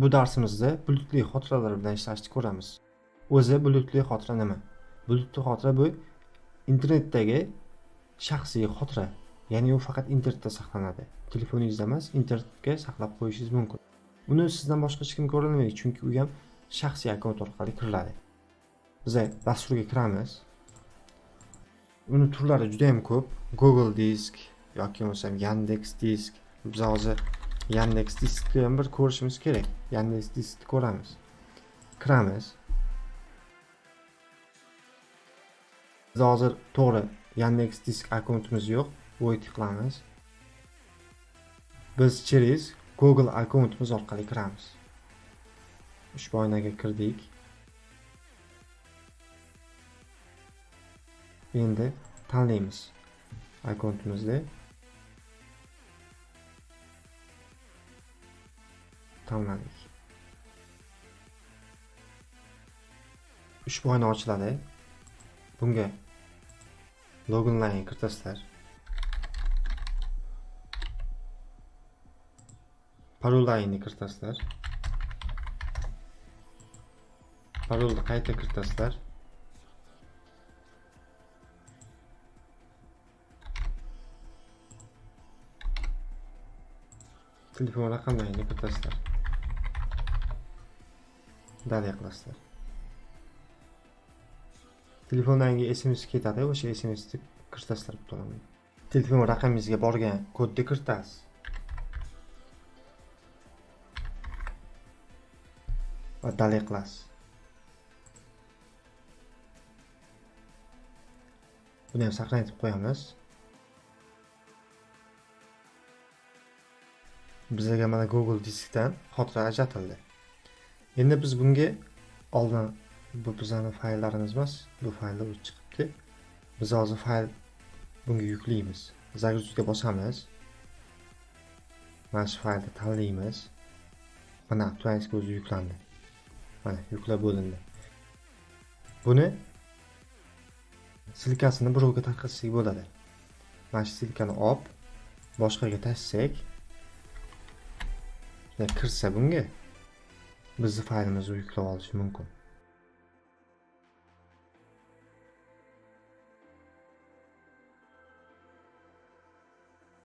Bu darsimizda bulutli xotiralar bilan ishlashni ko'ramiz. O'zi bulutli xotira nima? Bulutli xotira bu internetdagi shaxsiy xotira. Ya'ni u faqat internetda saqlanadi. Telefoningizda emas, internetga saqlab qo'yishingiz mumkin. Uni sizdan boshqa hech kim ko'ra olmaydi, chunki u ham shaxsiy akkaunt orqali kiriladi. Biz dasturga kiramiz. Uni turlari juda ham ko'p. Google Disk yoki bo'lmasam Yandex Disk. Biz hozir Yandex Diskni ham bir ko'rishimiz kerak. Yandex Diskni ko'ramiz. Kiramiz. Biz hozir to'g'ri Yandex Disk akkauntimiz yo'q. Void qilamiz. Biz через Google akkauntimiz orqali kiramiz. Ushbu oynaga kirdik. Endi tanlaymiz akkauntimizni. Tanladik. Ushbu oyna ochiladi. Bunga loginlarni kiritasizlar. Parollarni kiritasizlar. Parolni qayta kiritasizlar. Telefon raqamlarini kiritasizlar. Dalya qilasizlar. Telefondan SMS ketadi, o'sha SMSni kiritasizlar butunlay. Telefon raqamingizga borgan kodni kiritasiz. Va dalya qilasiz. Buni ham saqlanib qo'yamiz. Bizga mana Google Diskdan xotira ajratildi. Endi biz bunga oldin bu bizning fayllarimiz emas, bu fayllar o'zi chiqibdi. Biz hozir fayl bunga yuklaymiz. Загрузка bosamiz. Mana shu faylni tanlaymiz. Mana avtomatik o'zi yuklandi. Mana yuklab bo'lindi. Buni silkasini birovga tarqatsak bo'ladi. Mana shu silkani olib boshqaga tashlasak, kirsa bunga bizni faylimizni yuklab olishi mumkin.